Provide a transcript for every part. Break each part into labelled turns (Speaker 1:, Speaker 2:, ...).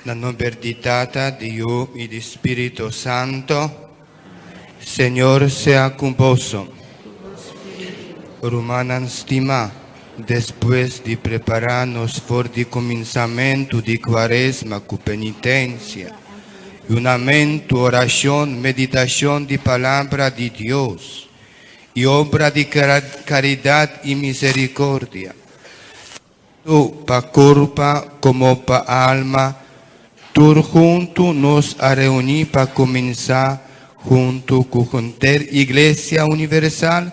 Speaker 1: Na nomber di Tata, di Yu i di Spiritu Santo. Señor sea ku boso. Rumannan stimá, despues di prepará nos for di kuminsamentu di Kuaresma ku penitensia, yunamentu, orashon, meditashon di Palabra di Dios i obra di karidat i miserikordia, Tantu pa kurpa komo pa alma, tur huntu nos a reuní pa kuminsá huntu ku henter Iglesia Universal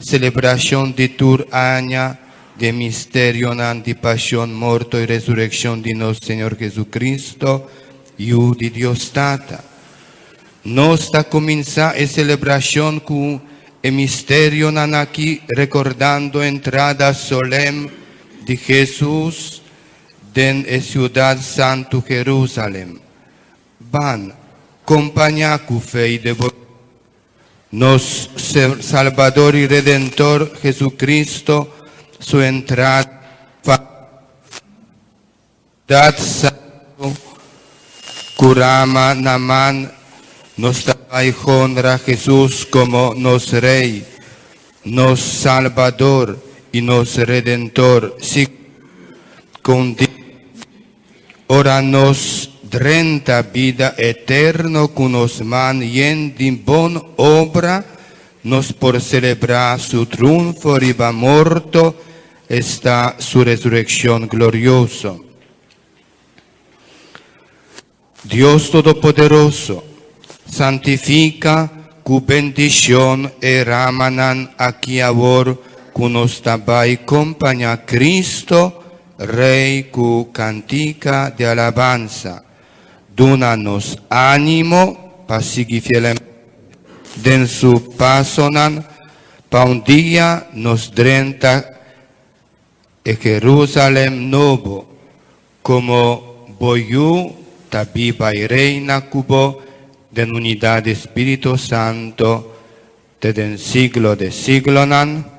Speaker 1: selebrashon di tur aña di e misterionan di Pashon, Morto i Resurekshon di nos Señor Jesucristo, Yu di Dios Tata. Nos ta kuminsá e selebrashon ku e misterionan aki rekordando entrada solèm di Hesus den e siudat santu Jerusalèm. Ban, kompañá ku fe i deboshon nos Salbador i Redentor Jesucristo su entrada pa. Dat santu ku rama na man nos ta bai honra Hesus komo nos Rei, nos Salbador i nos Redentor. Si ku un dia ora nos drenta bida eterno ku nos man yen di bon obra, nos por selebrá su triunfo riba morto Esta su resureccion glorioso. Dios Todopoderoso, santifica cu bendicion e ramanan aki awor cu nos ta bay compaña Cristo Rey cu cantica di alabansa. Duna nos animo pa sigui fielmente den su pasonan Pa un dia nos drenta e Jerusalem nobo, como bo Yu ta biba i reina cu bo den unidad di Spirito Santo te den siglo de siglonan.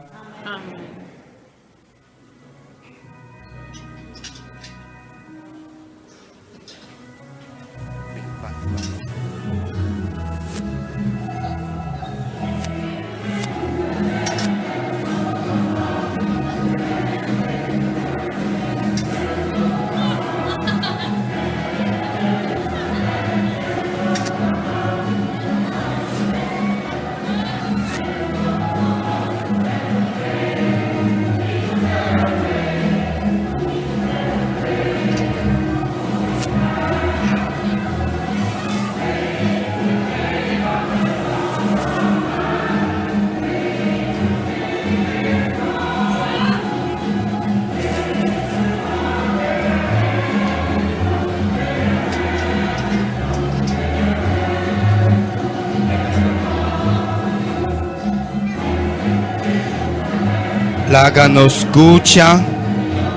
Speaker 1: Laga nos skucha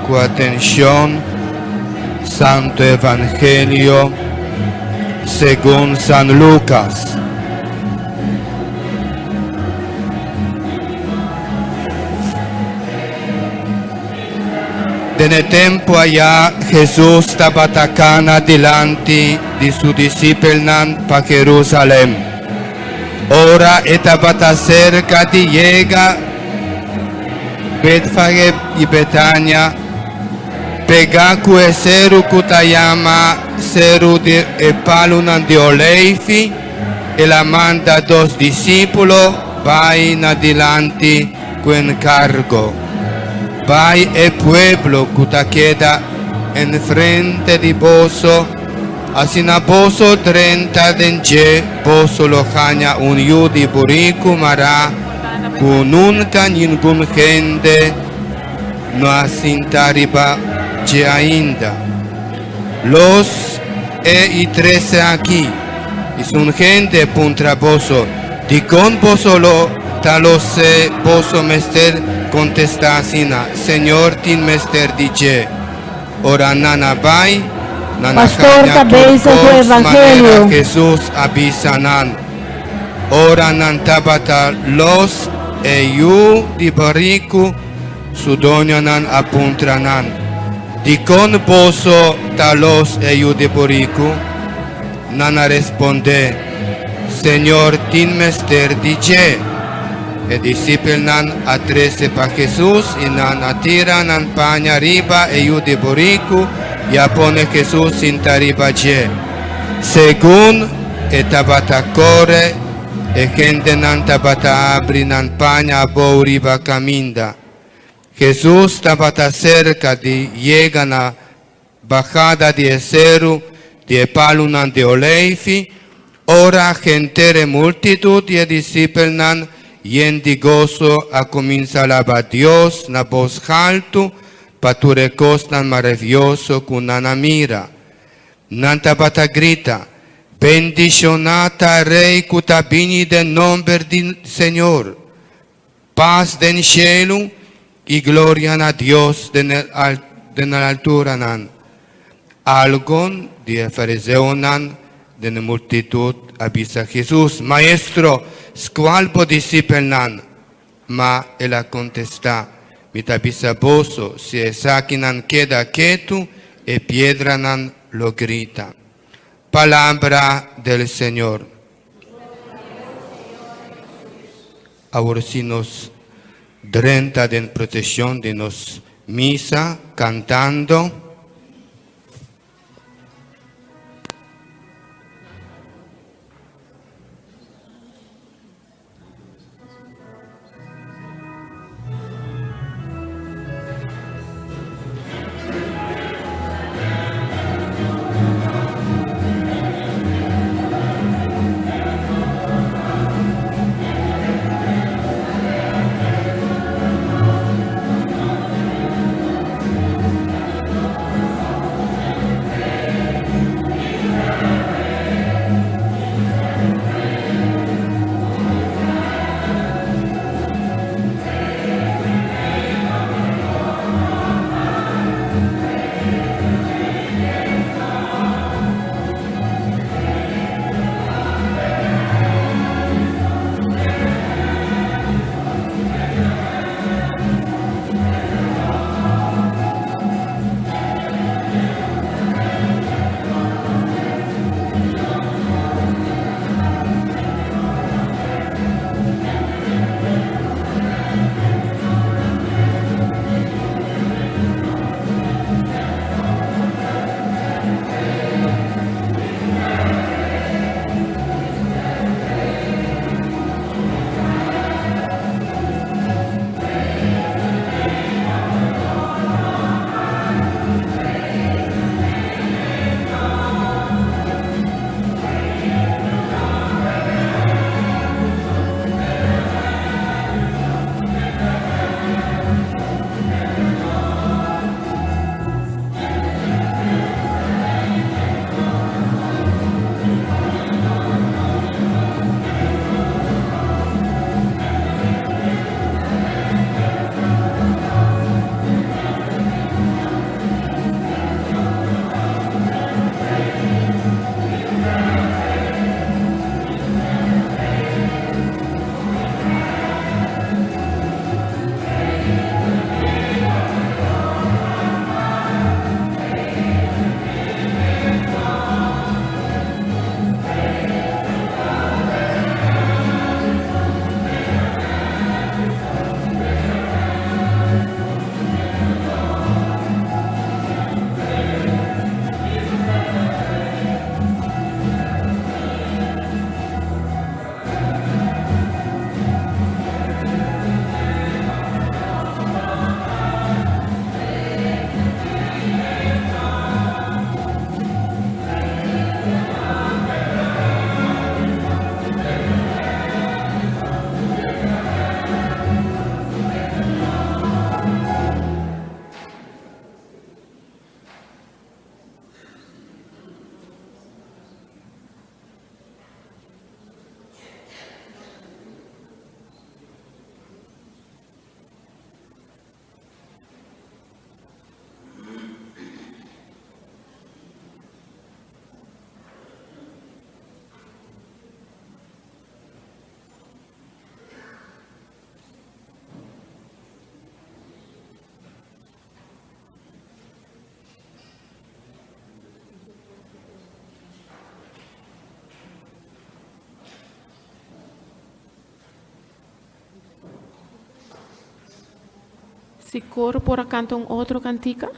Speaker 1: ku atenshon Santu Evangelio segun San Lukas. Den e tempu ayá Hesus tabata kana dilanti di su disipelnan pa Jerusalèm. Ora e tabata serka di yega Betfage i Betania, pegá ku e seru ku ta yama Seru di e Palunan di Oleifi, el a manda dos disípulo bai na dilanti ku enkargo, Bai e pueblo ku ta keda enfrente di boso, asina boso drenta den dje, boso lo haña un yu di buriku mará ku nunka ningun hende no a sinta riba dje ainda. Los e i trese aki, i si un hende puntra boso, Dikon boso lo ta los e? Boso mester kontestá asina, Señor tin mester di dje. Ora nan a bai, nan a
Speaker 2: Pastor
Speaker 1: haña
Speaker 2: ta
Speaker 1: tur
Speaker 2: bezig ku
Speaker 1: kos manera
Speaker 2: evangelio.
Speaker 1: Hesus a bisa nan. Ora nan tabata los e yu di bariku, su doñonan a puntra nan. Dikon boso ta los e yu di buriku? Nan a respondé, Señor tin mester di dje. E disipelnan a trese pa Hesus i nan a tira nan paña riba e yu di buriku i a pone Hesus sinta riba dje. Segun e tabata kore, e hendenan tabata abri nan paña abou riba kaminda. Hesus tabata serka di yega na bahada di e seru di e palunan di oleifi, ora henter e multitut di e disipelnan yen di goso a kuminsá laba Dios na bos haltu pa tur e kosnan maravioso ku nan a mira. Nan tabata grita, Bendishoná ta Rei ku ta bini den nòmber di Señor! Pas den shelu i gloria na Dios den e alturanan. Algun di e fariseonan den e multitut a bisa Hesus, Maestro, skual bo disipelnan. Ma el a kontestá, Mi ta bisa boso, si esakinan keda ketu, e piedranan lo grita. Palabra del Señor. Awor si nos drenta den procesion di nos misa cantando.
Speaker 2: Si koro por a kanta un otro kantika.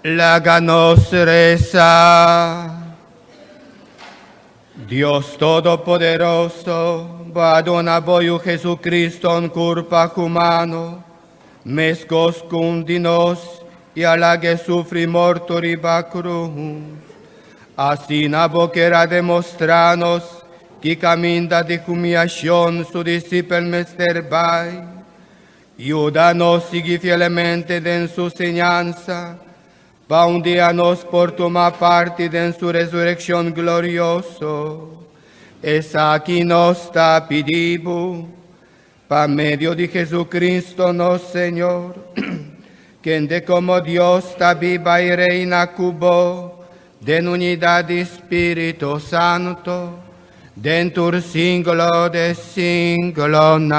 Speaker 1: Laga nos resa. Dios Todopoderoso, Bo a duna Bo Yu Jesucristo un curpa humano, mescos cu un di nos, y a lag'e sufri morto riba cruz. Asina Bo kier a demostra nos ki caminda di humiacion Su discipel mester bay. Yuda nos sigui fielmente den Su siñansa, pa un dia nos por tuma parti den Su resureccion glorioso. Esaki nos ta pidi Bo, pa medio di Jesucristo nos Señor, kende como Dios ta biba y reina cu Bo, den unidad di Spirito Santo, den tur siglo di siglonan.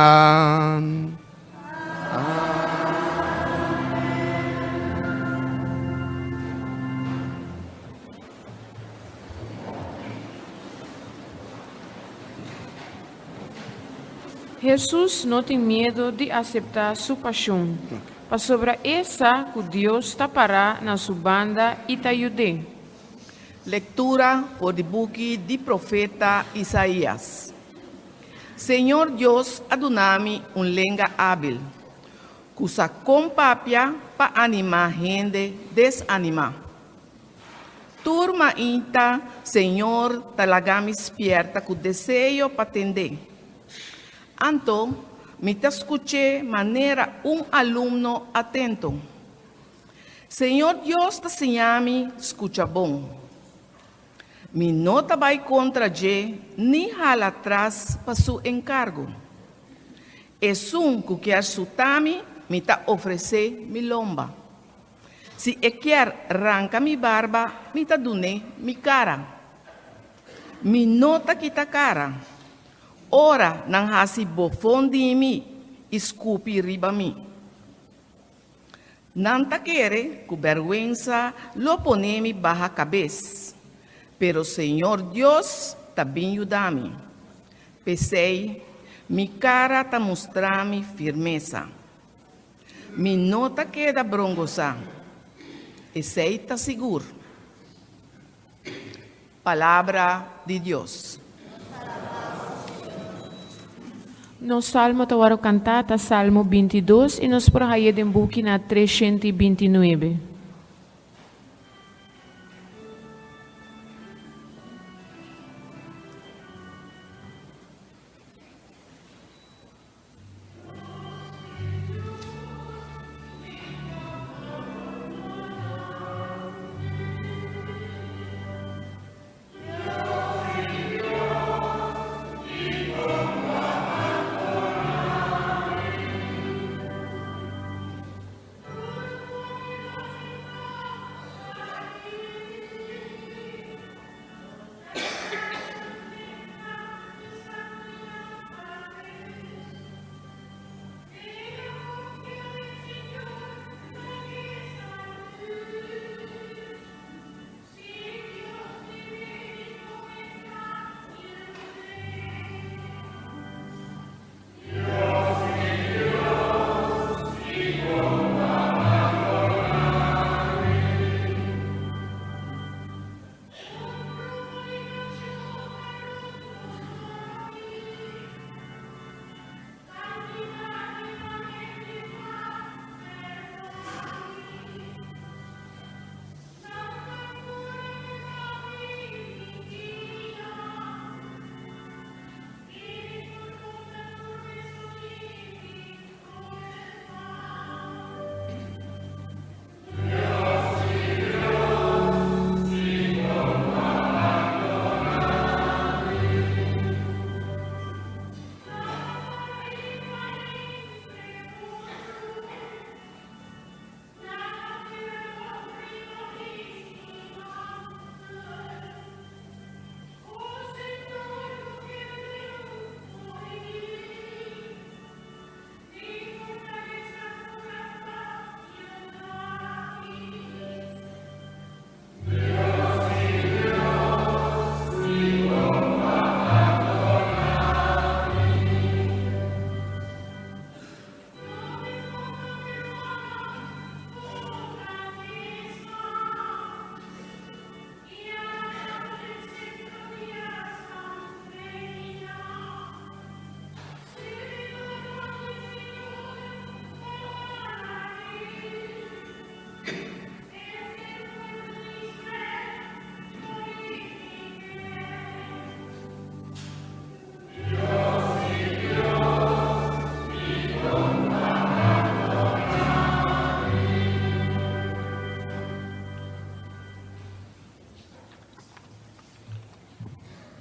Speaker 2: Hesus no tin miedu di aseptá su pashon, pasobra e sa ku Dios ta pará na su banda i ta yud'é.
Speaker 3: Lektura for di buki di profeta Isaías. Señor Dios a duna mi un lenga ábil, ku sa kon papia pa animá hende desanimá. Tur mainta Señor ta laga mi spièrta ku deseo pa tend'é. Anto mi ta skuch'é manera un alumno atento. Señor Dios ta siña mi skucha bon. Mi no ta bai kontra dje ni hala tras pa su enkargo. Esun ku kier suta mi, mi ta ofresé mi lomba. Si e kier ranka mi barba, mi ta dun'é mi kara. Mi no ta kita kara ora nan hasi bofon di mi i skupi riba mi. Nan ta kere ku bèrgwensa lo pone mi baha kabes, pero Señor Dios ta bin yuda mi. P'esei, mi kara ta mustra mi firmesa. Mi no ta keda brongosá. Esei ta sigur. Palabra di Dios.
Speaker 2: Nos salmo ta wòrdu kantá ta Salmo 22 i nos por hañ'é den buki na 329.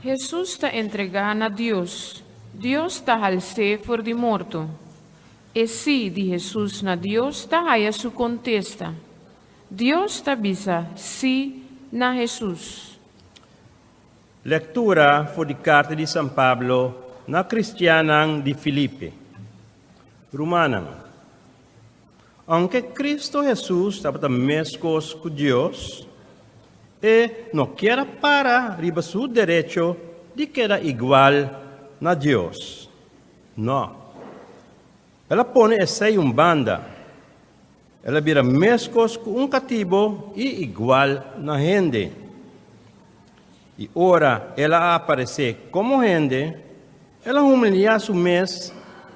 Speaker 2: Hesus ta entregá na Dios. Dios ta hals'é for di morto. E sí di Hesus na Dios ta haya su kontesta. Dios ta bisa sí na Hesus.
Speaker 4: Lektura for di karta di San Pablo na kristiannan di Filipi. Rumannan, ounke Kristu Hesus tabata meskos ku Dios, e no kier a para riba su derecho di keda igual na Dios. No. El a pone esei un banda. El a bira meskos ku un katibo i igual na hende. I ora el a aparesé komo hende, el a humiliá su mes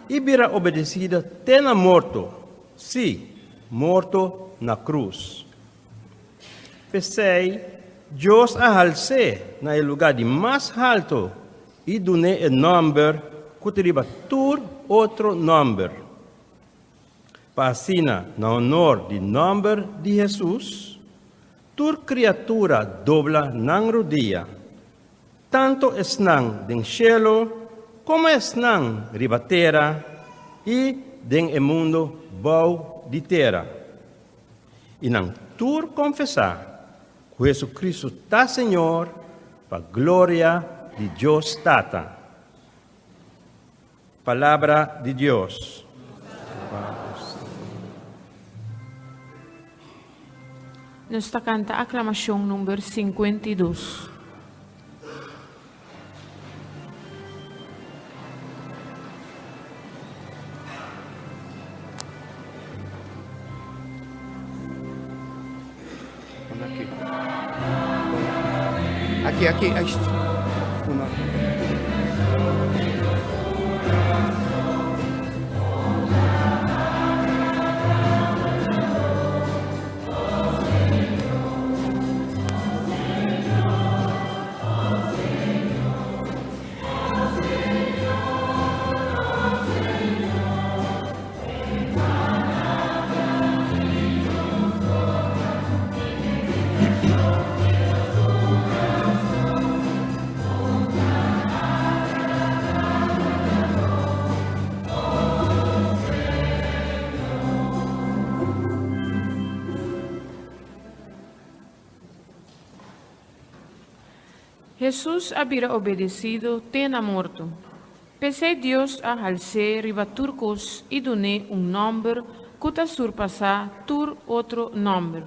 Speaker 4: i bira obedesido te na morto, sí, morto na krus. P'esei, Dios a hals'é na e lugá di mas haltu i dun'é e nòmber ku ta riba tur otro nòmber, pa asina na honor di nòmber di Hesus, tur kriatura dobla nan rudia, tantu esnan den shelu komo esnan riba tera i den e mundu bou di tera. I nan tur konfesá ku Hesu-Kristu ta Señor, pa gloria di Dios Tata. Palabra di Dios.
Speaker 2: Nos ta kanta aklamashon number 52.
Speaker 1: Aki. Aki, aki, aki. Una.
Speaker 2: Hesus a bira obedesido te na morto. P'esei Dios a hals'é riba tur kos i dun'é un nòmber ku ta surpasá tur otro nòmber.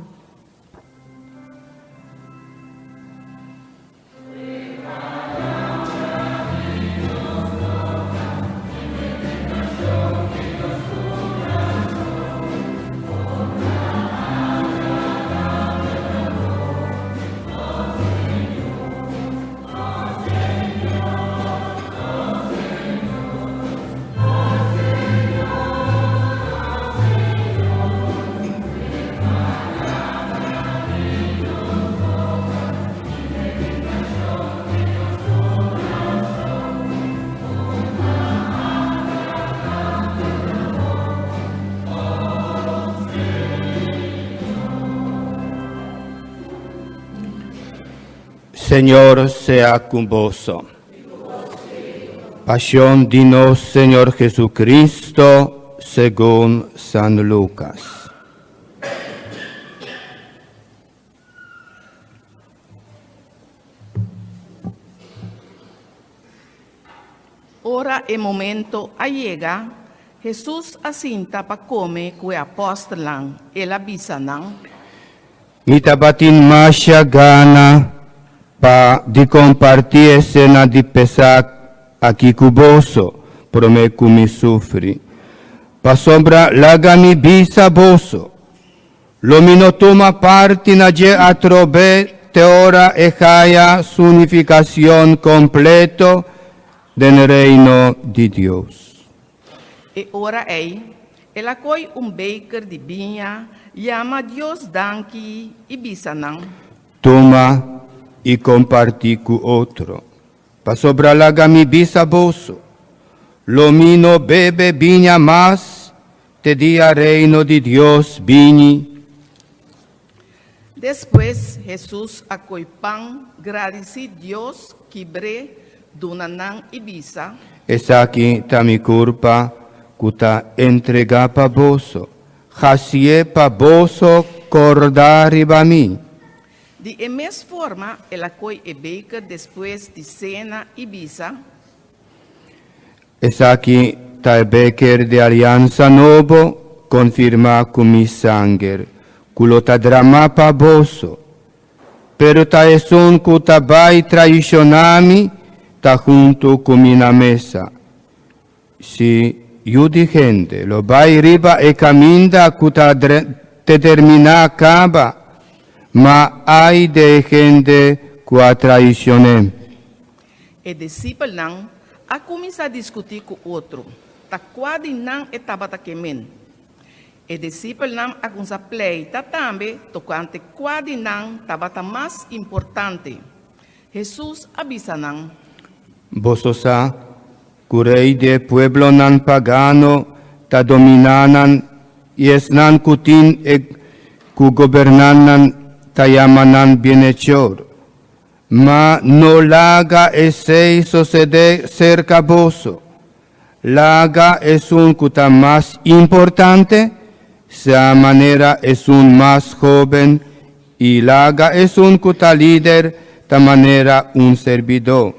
Speaker 1: Señor sea con boso. Pasión di nos Señor Jesucristo según San Lucas.
Speaker 3: Ora e momento a yega, Hesus a sinta pa kome ku e apòstelnan. El a bisa nan.
Speaker 1: Mi tabatin masha gana pa di kompartí e sena di Pesach aki ku boso promé ku mi sufri. Pasobra laga mi bisa boso, Lo mi no tuma parti na dje atrobe te ora e haya su nificacion completo den Reino di Dios.
Speaker 3: E ora ei, el a koi un beker di biña, yama Dios danki i bisa nan.
Speaker 1: Tuma i comparti cu otro. Pasobra laga mi bisa boso, lo mi no bebe biña mas te dia Reino di Dios bini.
Speaker 3: Despues Hesus a koi pan, gradisí Dios, kibr'é, duna nan i bisa.
Speaker 1: Esaki ta mi kurpa ku ta entregá pa boso. Hasié pa boso kòrda riba mi.
Speaker 3: Di e mes forma el a koi e beker despues di sena i bisa.
Speaker 1: Esaki ta e beker di aliansa nobo konfirmá ku mi sanger, ku lo ta dramá pa boso. Pero ta esun ku ta bai traishoná mi ta huntu ku mi na mesa. Si Yu di hende lo bai riba e kaminda ku ta determiná kaba, ma ai di e hende ku a traishon'é!
Speaker 3: E disipelnan a kuminsá diskutí ku otro ta kua di nan e tabata ke men. E disipelnan a kuminsá pleita tambe tokante kua di nan tabata mas importante. Hesus a bisa nan.
Speaker 1: Boso sa ku rei di e pueblonan pagano ta dominá nan i esnan ku tin e ku goberná nan ta yama nan bienechor. Ma no laga esei sosodé serka boso. Laga esun ku ta mas importante sea manera esun mas hóben i laga esun ku ta lider ta manera un serbidó.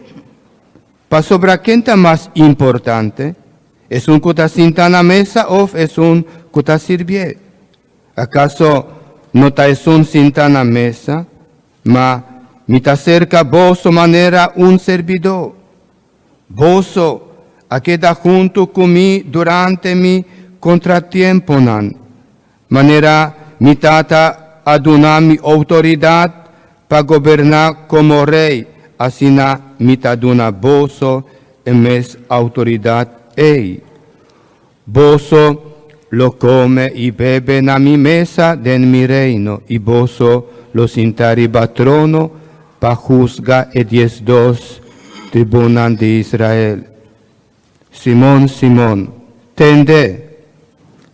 Speaker 1: Pasobra ken ta mas importante, esun ku ta sinta na mesa òf esun ku ta sirbié? Akaso no ta esun sinta na mesa? Ma mi ta serka boso manera un serbidó. Boso a keda huntu ku mi durante mi kontratiemponan, manera mi Tata a duna mi outoridat pa goberná komo rei, asina mi ta duna boso e mes outoridat ei. Boso lo kome i bebe na mi mesa den mi reino, i boso lo sinta riba trono pa husga e 12 tribunan di Israel. Simon, Simon, tende,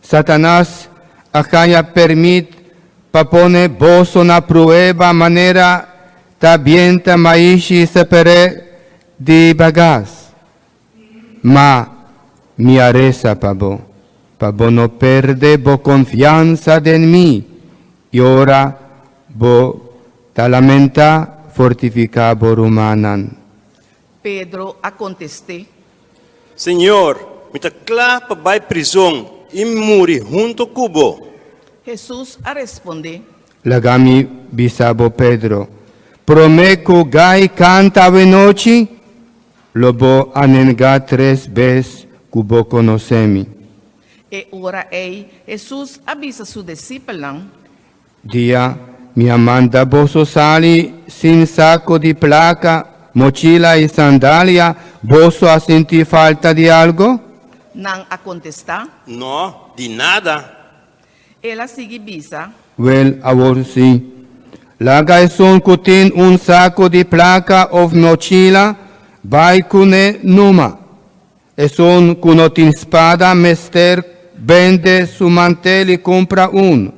Speaker 1: Satanas a haña pèrmit pa pone boso na prueba manera ta bienta maishi separ'é di bagas. Ma mi a resa pa bo, pa bo no perde bo konfiansa den mi, i ora bo ta lamentá, fortifiká bo rumannan.
Speaker 3: Pedro a kontest'é.
Speaker 4: Señor, mi ta kla pa bai prizon i muri huntu ku bo.
Speaker 3: Hesus a respond'é.
Speaker 1: Laga mi bisa bo, Pedro, promé ku gai kanta awenochi, lo bo a nengá tres bes ku bo konosé mi.
Speaker 3: E ora ei Hesus a bisa su disipelnan.
Speaker 1: Dia mi a manda boso sali sin sako di plaka, mochila i sandalia, boso a sinti falta di algo?
Speaker 3: Nan a kontestá.
Speaker 4: No, di nada.
Speaker 3: El a sigui bisa.
Speaker 1: Wel, awor sí, laga esun ku tin un sako di plaka òf mochila bai kuné numa. Esun ku no tin spada mester bende su mantel i kumpra un.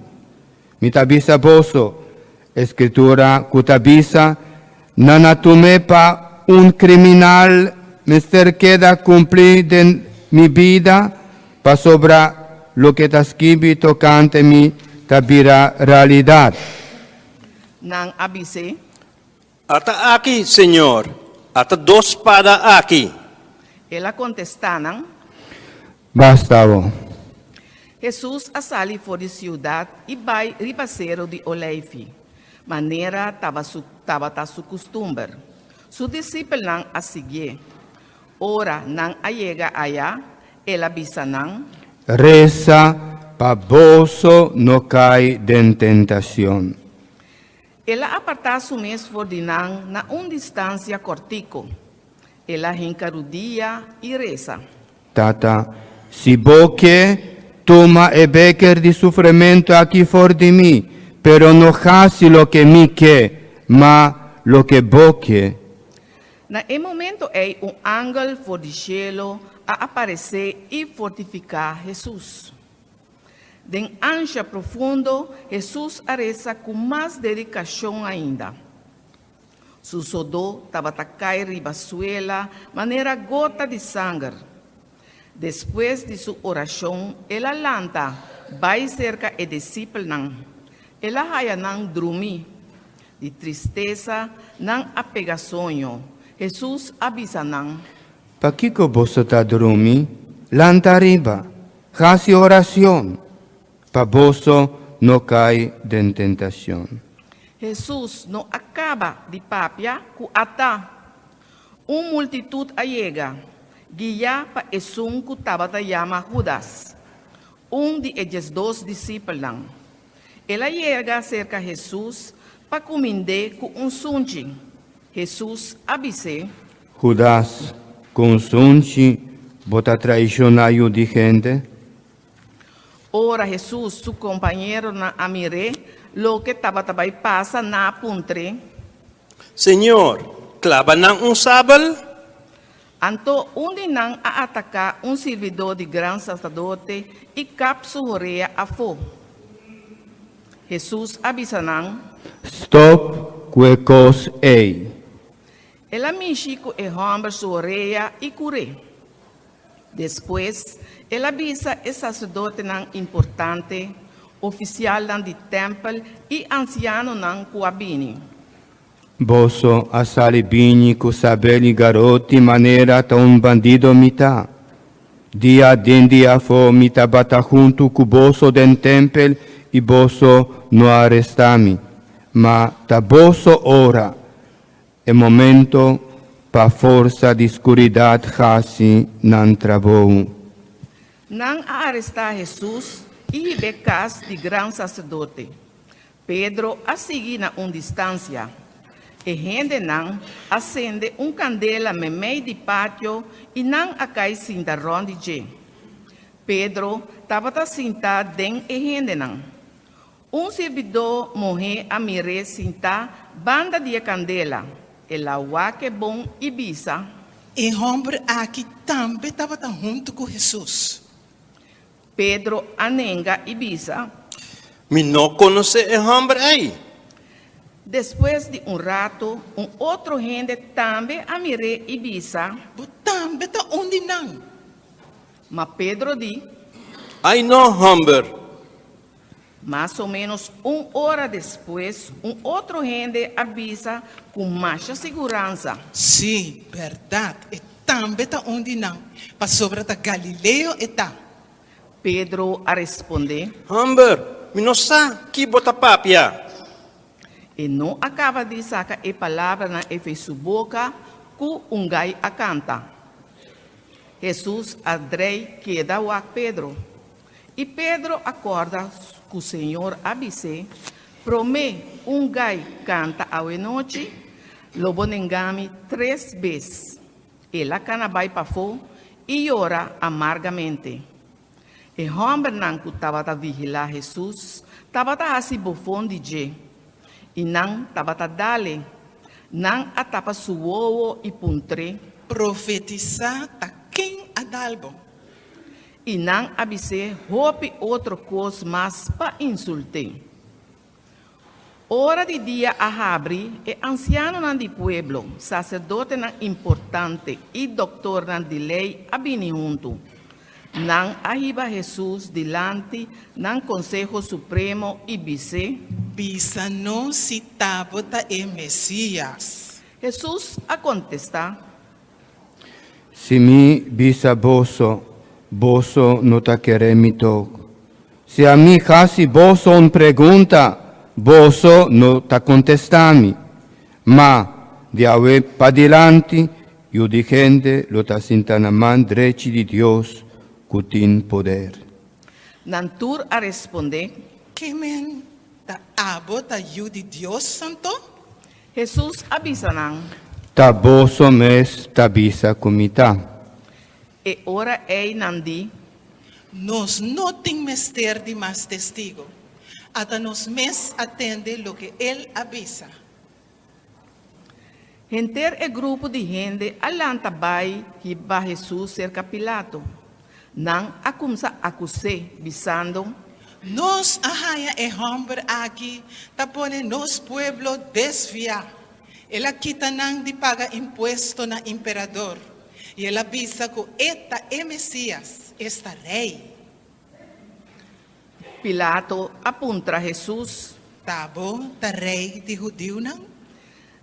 Speaker 1: Mi ta bisa boso, e Skritura ku ta bisa, Nan a tum'é pa un kriminal mester keda kumplí den mi bida, pasobra loke ta skibi tokante mi ta bira realidat.
Speaker 3: Nan a bis'é.
Speaker 4: Ata aki, Señor, ata dos spada aki.
Speaker 3: El a kontestá nan.
Speaker 1: Basta bo.
Speaker 3: Hesus a sali for di siudat i bai riba Seru di Oleifi, manera tabata su kustumber. Su disipelnan a siguié. Ora nan a yega aya, el a bisa nan.
Speaker 1: Resa pa boso no kai den tentashon.
Speaker 3: El a apartá su mes for di nan na un distansia kòrtiku. El a hinka rudia i resa.
Speaker 1: Tata, si Bo ke, tuma e beker di sufrimentu aki for di mi, pero no hasi loke mi ke, ma loke Bo ke.
Speaker 3: Na e momento ei un angel for di shelu a aparesé i fortifiká Hesus. Den ansha profundo, Hesus a resa ku mas dedikashon ainda. Su sodó tabata kai riba suela manera gota di sanger. Despues di su orashon, el a lanta bai serka e disipelnan. El a haya nan drumí. Di tristesa, nan a pega soño. Hesus a bisa nan.
Speaker 1: Pakiko boso ta drumi? Lanta riba, hasi oracion, pa boso no cai den tentacion.
Speaker 3: Hesus no a caba di papia cu ata un multitud a yega, guia pa esun cu tabata yama Judas, un di e 12 disipelnan. El a yega cerca Hesus pa cumind'é cu un sunchi. Hesus a bis'é.
Speaker 1: Hudas, ku un sunchi bo ta traishoná Yu di hende?
Speaker 3: Ora Hesus su kompañeronan a mir'é, loke tabata bai pasa, nan a puntr'é.
Speaker 4: Señor, klaba nan un sabel?
Speaker 3: Anto un di nan a ataká un sirbidó di gran saserdote i kap su horea afó. Hesus a bisa nan.
Speaker 1: Stòp ku e kos ei.
Speaker 3: El a mishi ku e hòmber su orea i kur'é. Despues, el a bisa e saserdotenan importante, ofisialnan di tèmpel i ansianonan ku a bini.
Speaker 1: Boso a sali bini ku sabel i garoti manera ta un bandido mi ta. Dia aden dia afó mi tabata huntu ku boso den tèmpel i boso no a arestá mi. Ma ta boso ora, e momento pa forsa di skuridat hasi nan trabou.
Speaker 3: Nan a arestá Hesus i hib'é kas di gran saserdote. Pedro a sigui na un distansia. E hendenan a sende un kandela meimei di patio i nan a kai sinta rònt di dje. Pedro tabata sintá den e hendenan. Un sirbidó muhé a mir'é sintá banda di e kandela. El a wak e bon i bisa.
Speaker 5: E hòmber aki tambe tabata huntu ku Hesus.
Speaker 3: Pedro a nenga i bisa.
Speaker 4: Mi no konosé e hòmber ei.
Speaker 3: Despues di un ratu, un otro hende tambe a mir'é i bisa.
Speaker 5: Bo tambe ta un di nan.
Speaker 3: Ma Pedro di.
Speaker 4: Ai no, hòmber!
Speaker 3: Mas o ménos un ora despues, un otro hende a bisa ku masha siguransa.
Speaker 5: Sí, bèrdat, e tambe ta un di nan, pasobra ta galileo e ta.
Speaker 3: Pedro a respondé.
Speaker 4: Hòmber, mi no sa ki bo ta papia.
Speaker 3: E no a kaba di saka e palabranan ei fei su boka ku un gai a kanta. Hesus a drei keda wak Pedro. I Pedro a kòrda ku Señor a bis'é, Promé un gai kanta awenochi, lo bo nenga mi tres bes. El a kana bai pafó i yora amargamente. E hòmbernan ku tabata vigilá Hesus tabata hasi bofon di dje, i nan tabata dal e. Nan a tapa su wowo i puntr'é.
Speaker 5: Profetisá ta ken a dal bo?
Speaker 3: I nan a bis'é hopi otro kos mas pa insult'é. Ora di dia a habri, e ansianonan di pueblo, saserdotenan importante i doktornan di lei a bini huntu. Nan a hiba Hesus dilanti nan Konseho Supremo i bis'é.
Speaker 5: Bisa nos si ta bo ta e Mesías.
Speaker 3: Hesus a kontestá.
Speaker 1: Si mi bisa boso, boso no ta kere mi tog. Si ami hasi boso un pregunta, boso no ta kontestá mi. Ma, di awe padilanti, Yu di hende lo ta sinta na man drechi di Dios ku tin poder.
Speaker 3: Nan tur a respondé.
Speaker 5: Ke men ta abo ta Yu di Dios anto?
Speaker 3: Hesus a bisa nan.
Speaker 1: Ta boso mes ta bisa ku mi ta.
Speaker 3: E ora ei nan di.
Speaker 5: Nos no tin mester di mas testigo. Ata nos mes a tende loke el a bisa.
Speaker 3: Henter e grupo di hende a lanta bai hiba Hesus serka Pilato. Nan a kumsa akus'é, bisando.
Speaker 5: Nos a haña e hòmber aki ta pone nos pueblo desviá. El a kita nan di paga impuesto na imperador, i el a bisa ku e ta e Mesías, esta Rei.
Speaker 3: Pilato a puntra Hesus.
Speaker 5: Ta bo ta Rei di hudiunan?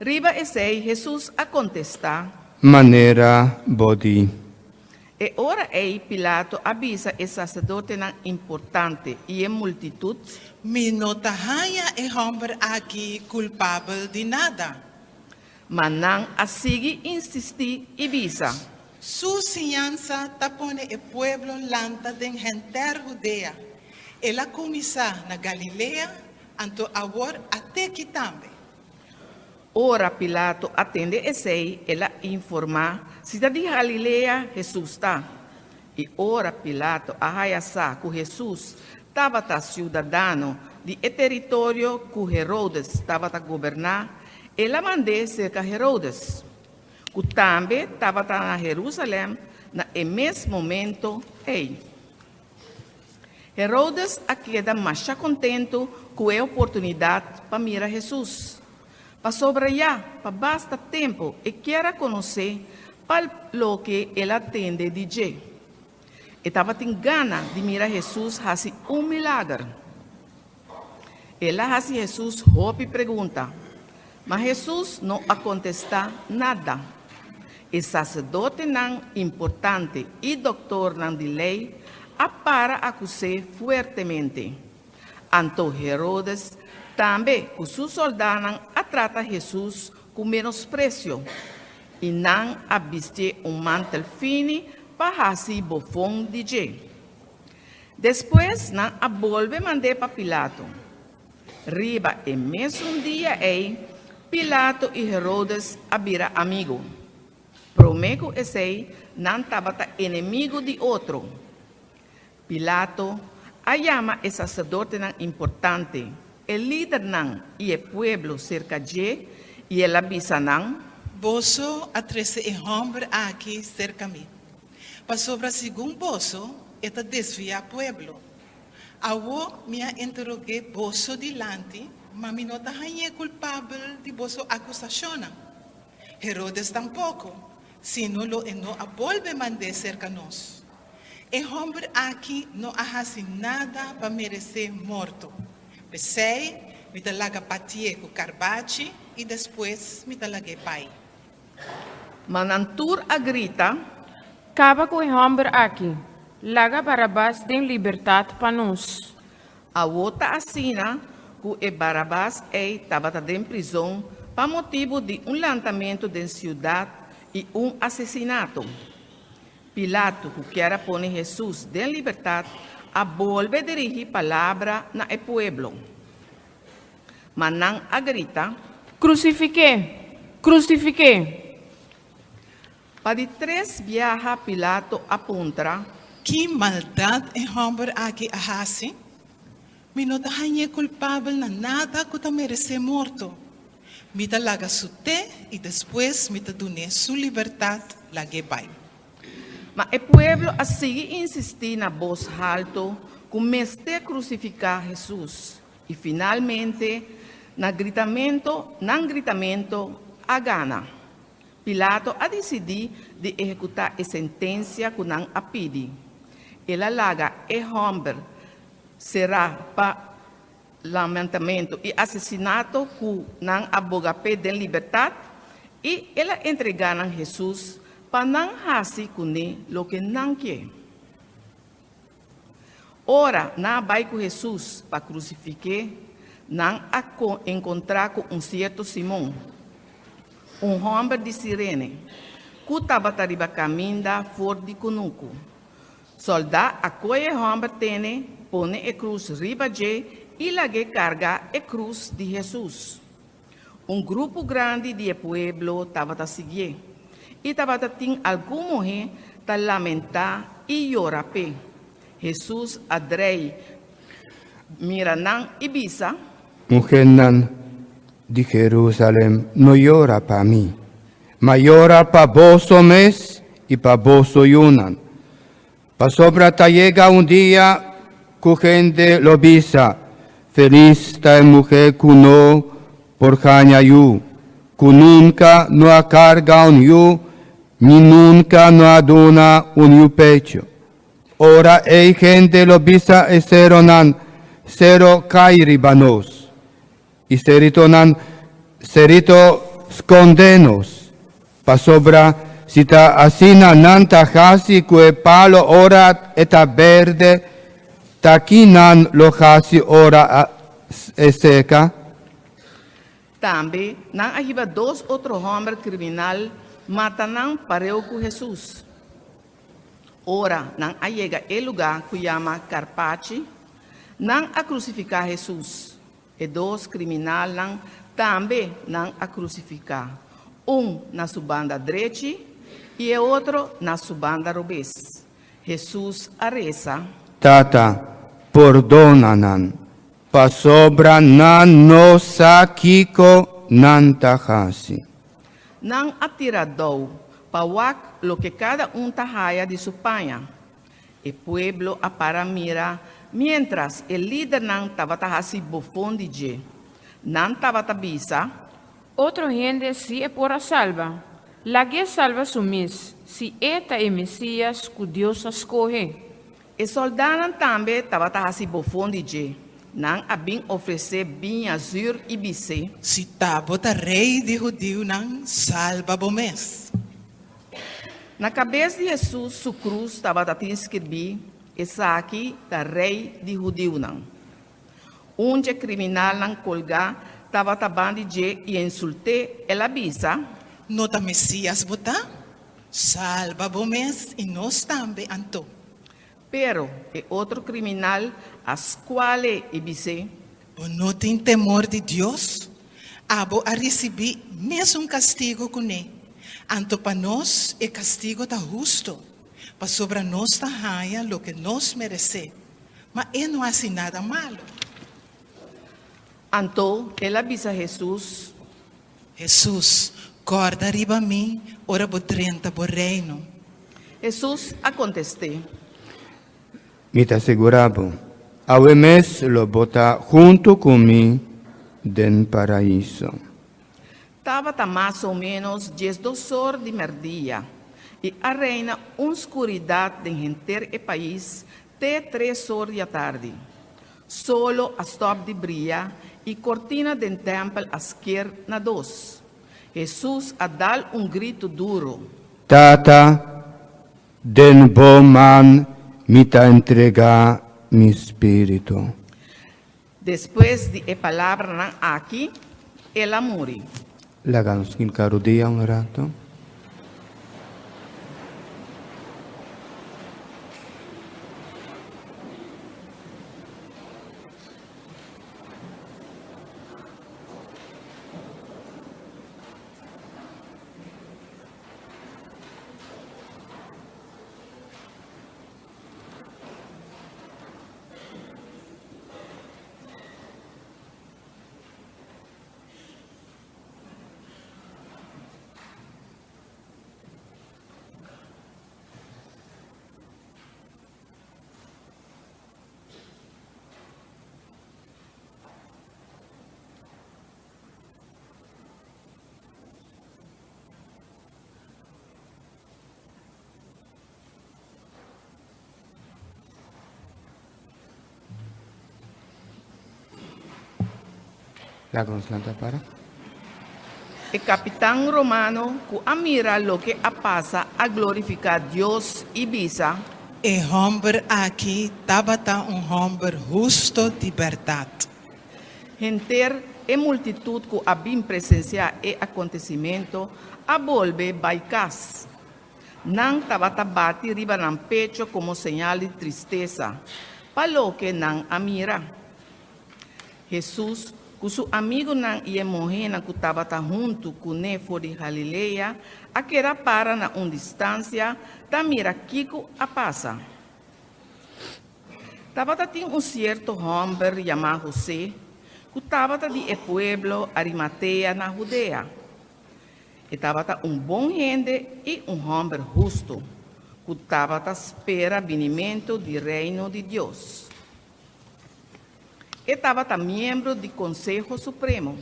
Speaker 3: Riba esei Hesus a kontestá.
Speaker 1: Manera bo di.
Speaker 3: E ora ei Pilato a bisa e saserdotenan importante i e multitut.
Speaker 5: Mi no ta haña e hòmber aki kulpabel di nada.
Speaker 3: Ma nan a sigui insistí i bisa.
Speaker 5: Su siñansa ta pone e pueblo lanta den henter Hudea. El a kuminsá na Galilea, anto awor at'eki tambe.
Speaker 3: Ora Pilato a tende esei, el a informá, Si ta di Galilea Hesus ta. I ora Pilato a haya sa ku Hesus tabata siudadano di e teritorio ku Herodes tabata goberná, el a mand'é serka Herodes, ku tambe tabata na Herusalèm na e mes momento ei. Herodes a keda masha kontentu ku e oportunidat pa mira Hesus, pasobra ya pa basta tempu e kier a konosé pa loke el a tende di dje. E tabatin gana di mira Hesus hasi un milager. El a hasi Hesus hopi pregunta, ma Hesus no a kontestá nada. E saserdotenan importante i doktornan di lei a para akus'é fuertemente. Anto Herodes tambe ku su sòldánan a trata Hesus ku menospresio, i nan a bistié un mantel fini pa hasi bofon di dje. Despues nan a bolbe mand'é pa Pilato. Riba e mesun dia ei, Pilato i Herodes a bira amigu. Promé ku esei, nan tabata enemigu di otro. Pilato a yama e saserdotenan importante, e lidernan i e pueblo serka dje, i el a bisa nan.
Speaker 5: Boso a trese e hòmber aki serka mi, pasobra segun boso e ta desviá pueblo. Awor mi a interog'é boso dilanti, ma mi no ta hañ'é kulpabel di boso akusashonnan. Herodes tampoko, sino lo e no a bolbe mand'é serka nos. E hòmber aki no a hasi nada pa meresé morto. P'esei mi ta laga batié ku karbachi i despues mi ta lag'é bai.
Speaker 3: Ma nan tur a grita.
Speaker 2: Kaba ku e hòmber aki! Laga Barabas den libertat pa nos!
Speaker 3: Awor ta asina ku e Barabas ei tabata den prizon pa motibu di un lantamentu den siudat i un asesinato. Pilato, ku kier a pone Hesus den libertat, a bolbe dirigí palabra na e pueblo. Ma nan a grita.
Speaker 2: Krusifik'é! Krusifik'é!
Speaker 3: Pa di tres biaha Pilato a puntra.
Speaker 5: Ki maldat e hòmber aki a hasi? Mi no ta hañ'é kulpabel na nada ku ta meresé morto. Mi ta laga sut'é i despues mi ta dun'é su libertat, lag'é bai.
Speaker 3: Ma e pueblo a sigui insistí na bos haltu ku mester krusifiká Hesus, i finalmente na gritamentu nan gritamentu a gana. Pilato a disidí di ehekutá e sentensia ku nan a pidi. El a laga e hòmber será pa lamentamentu i asesinato ku nan a boga p'e den libertat, i el a entregá nan Hesus pa nan hasi kuné loke nan ke. Ora nan a bai ku Hesus pa krusifik'é, nan a enkontrá ku un sierto Simon, un hòmber di Sirene, ku tabata riba kaminda for di kunuku. Sòldá a kohe e hòmber tene, pone e krus riba dje i lag'é karga e krus di Hesus. Un grupo grandi di e pueblo tabata siguié, i tabata tin algun muhé ta lamentá i yora p'e. Hesus a drei mira nan i bisa.
Speaker 1: Muhénan di Jerusalèm, no yora pa mi, ma yora pa boso mes i pa boso yunan. Pasobra ta yega un dia ku hende lo bisa, Felis ta e muhé ku no por haña yu, ku nunka no a karga un yu ni nunka no a duna un yu pecho. Ora ei hende lo bisa e seronan, Sero kai riba nos! I seritonan, Serito skonde nos! Pasobra si ta asina nan ta hasi ku e palo ora e ta berde, ta ki nan lo hasi ora e seka?
Speaker 3: Tambe nan a hiba dos otro hòmber kriminal mata nan pareu ku Hesus. Ora nan a yega e lugá ku yama Karpachi, nan a krusifiká Hesus. E dos kriminalnan tambe nan a krusifiká, un na su banda drechi i e otro na su banda robes. Hesus a resa.
Speaker 1: Tata, pordona nan, pasobra nan no sa kiko nan ta hasi.
Speaker 3: Nan a tira dou pa wak loke kada un ta haya di su paña. E pueblo a para mira miéntras e lidernan tabata hasi bofon di dje. Nan tabata bisa.
Speaker 2: Otro hende si e por a salba. Lag'é salba su mes, si e ta e Mesías ku Dios a skohe.
Speaker 3: E sòldánan tambe tabata hasi bofon di dje. Nan a bin ofresé biña zür i bis'é.
Speaker 5: Si ta bo ta Rei di hudiunan, salba bo mes.
Speaker 3: Na kabes di Hesus su krus tabata tin skirbí, Esaki ta Rei di hudiunan. Un dje kriminalnan kolgá tabata ban di dje i a insult'é, el a bisa.
Speaker 5: No ta Mesías bo ta? Salba bo mes i nos tambe anto.
Speaker 3: Pero e otro kriminal a skual'é i bis'é.
Speaker 5: Bo no tin temor di Dios? Abo a risibí mesun kastigu kuné. Anto pa nos e kastigu ta hustu, pasobra nos ta haña loke nos meresé. Ma e no hasi nada malu.
Speaker 3: Anto el a bisa Hesus.
Speaker 5: Hesus, kòrda riba mi ora bo drenta bo Reino.
Speaker 3: Hesus a kontest'é.
Speaker 1: Mi ta sigurá bo, awe mes lo bo ta huntu ku mi den Paraiso.
Speaker 3: Tabata mas o ménos diesdos or di mèrdia, i a reina un skuridat den henter e pais te tres or di atardi. Solo a stòp di bria i kortina den tèmpel a sker na dos. Hesus a dal un gritu duru.
Speaker 1: Tata, den bo man mi ta entregá mi spiritu.
Speaker 3: Despues di e palabranan aki, el a muri.
Speaker 1: Laga nos hinka rudia un rato. Laga nos lanta para.
Speaker 3: E kapitan romano ku a mira loke a pasa a glorifiká Dios i bisa.
Speaker 5: E hòmber aki tabata un hòmber husto di bèrdat.
Speaker 3: Henter e multitut ku a bin presensiá e akontesimentu a bolbe bai kas. Nan tabata bati riba nan pecho komo señal di tristesa pa loke nan a mira. Hesus ku su amigunan i e muhénan ku tabata huntu kuné for di Galilea a keda para na un distansia ta mira kiko a pasa. Tabata tin un sierto hòmber yamá Hosé ku tabata di e pueblo Arimatea na Hudea. E tabata un bon hende i un hòmber hustu ku tabata spera binimentu di Reino di Dios. E tabata miembro di Konseho Supremo.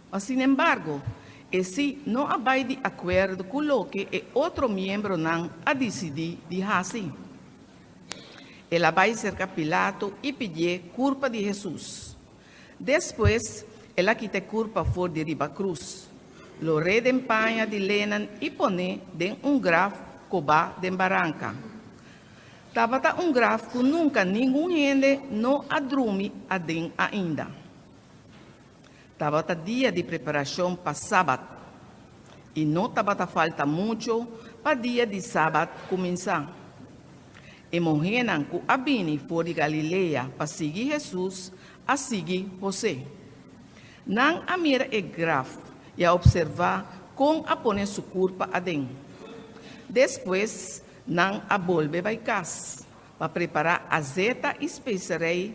Speaker 3: Ma sinembargo, e sí no a bai di akuerdo ku loke e otro miembronan a disidí di hasi. El a bai serka Pilato i pidié kurpa di Hesus. Despues, el a kita e kurpa for di riba krus, lor'é den paña di lenen i pon'é den un graf kobá den baranka. Tabata un graf ku nunka ningun hende no a drumi aden ainda. Tabata dia di preparashon pa Sabat, i no tabata falta muchu pa dia di Sabat kuminsá. E muhénan ku a bini for di Galilea pa sigui Hesus a sigui Hosé. Nan a mira e graf i a opservá kon a pone su kurpa aden. Despues nan a bolbe bai kas pa prepará azeta i speserei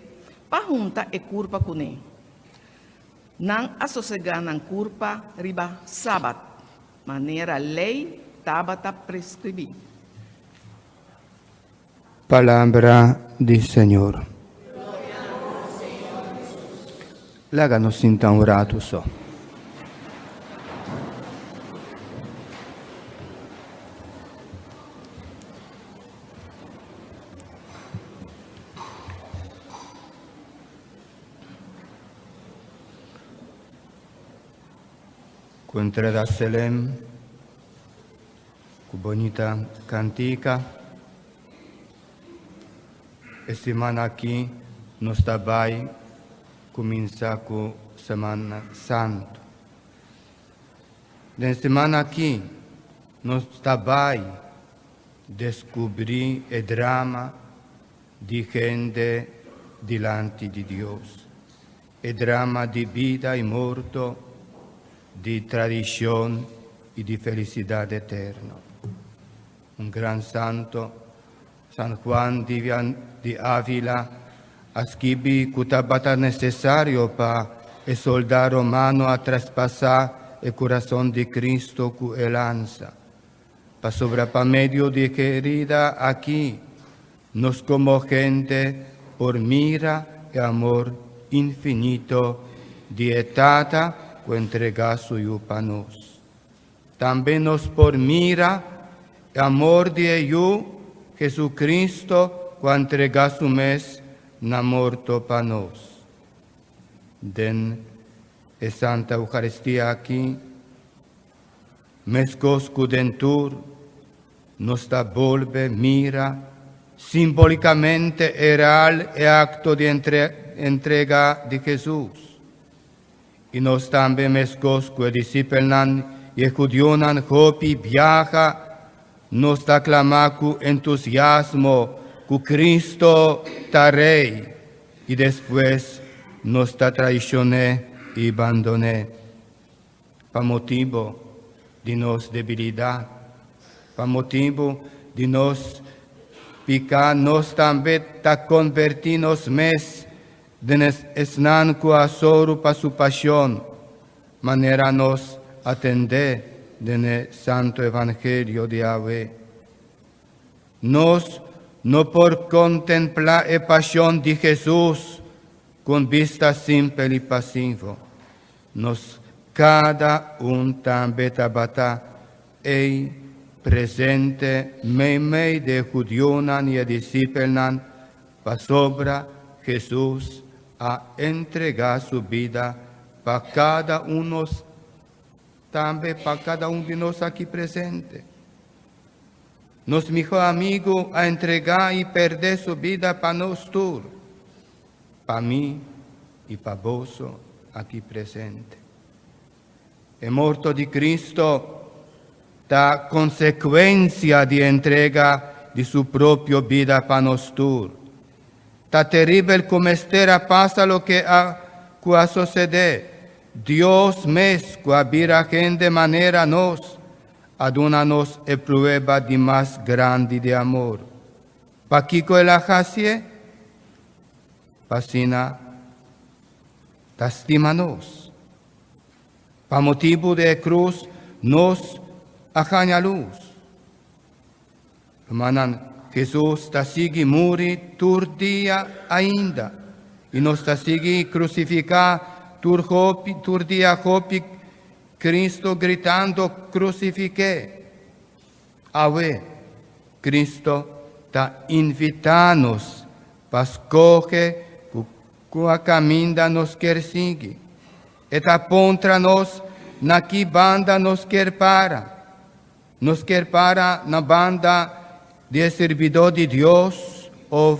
Speaker 3: pa hunta e kurpa kuné. Nan a sosegá nan kurpa riba Sabat, manera lei tabata preskribí.
Speaker 1: Palabra di Señor. Laga nos sinta un ratu so. Ku entrada Selem, ku bonita kantika. E siman aki nos ta bai kuminsá ku Semana Santu. Den siman aki nos ta bai deskubrí e drama di hende dilanti di Dios. e drama di bida i morto, di tradishon i di felisidat eterno. Un gran santo, San Juan di Ávila, a skibi ku tabata nesesario pa e soldá romano a traspasá e kurason di Cristo ku e lansa, pasobra pa medio di e herida aki nos komo hende por mira e amor infinito di e Tata ku entregá su Yu pa nos. Tambe nos por mira e amor di e Yu, Jesucristo, ku a entregá su mes na morto pa nos. Den e Santa Eucaristia aki, meskos ku den tur, nos ta bolbe mira simbolikamente e real e akto di entrega di Jesus. I nos tambe meskos ku e disipelnan i e hudiunan hopi biaha, nos ta klama ku entusiasmo ku Cristo ta Rei, i despues nos ta traishon'é i bandon'é. Pa motibu di nos debilidat, pa motibu di nos piká nos tambe ta konvertí nos mes den esnan ku a soru pa su pashon, manera nos a tendé den e Santo Evangelio di awe. Nos no por kontemplá e pashon di Hesus ku un bista simpel i pasivo. Nos kada un tambe tabata ei presente meimei di e hudiunan i e disipelnan, pasobra Hesus a entregá su bida pa kada un nos, tambe pa kada un di nos aki presente. Nos mihó amigu a entregá i pèrdè su bida pa nos tur, pa mi i pa boso aki presente. E morto di Cristo ta konsekuensia di entrega di su propio bida pa nos tur. Ta teribel ku mester a pasa loke a ku a sosedé. Dios mes ku a bira hende manera nos, a duna nos e prueba di mas grandi di amor. Pakiko el a hasié? Pa asina ta stima nos. Pa motibu di e krus nos a haña lus. Rumannan, Hesus ta sigui muri tur dia ainda, i nos ta sigui krusifiká tur hopi tur dia hopi Cristo gritando krusifik'é. Awe, Cristo ta invitá nos pa skohe ku kua kaminda nos kier sigui. E ta puntra nos na ki banda nos kier para. Nos kier para na banda di e sirbidó di Dios òf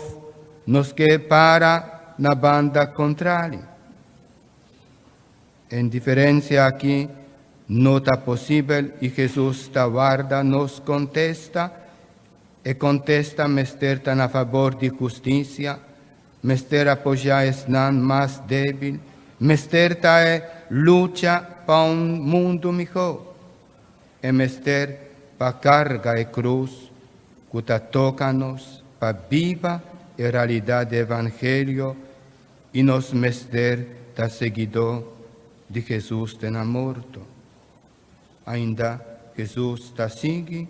Speaker 1: nos kier para na banda kontrali? E indiferensia aki no ta posibel i Hesus ta warda nos kontesta. E kontesta mester ta na fabor di hustisia, mester apoyá esnan mas débil, mester ta e lucha pa un mundu mihó. E mester pa karga e krus ku ta toka nos pa biba e realidat di evangelio i nos mester ta seguidó di Hesus te na morto. Ainda Hesus ta sigui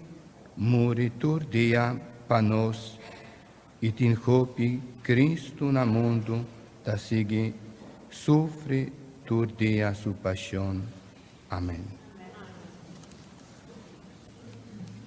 Speaker 1: muri tur dia pa nos i tin hopi Cristo na mundu ta sigui sufri tur dia su pasion. Amen.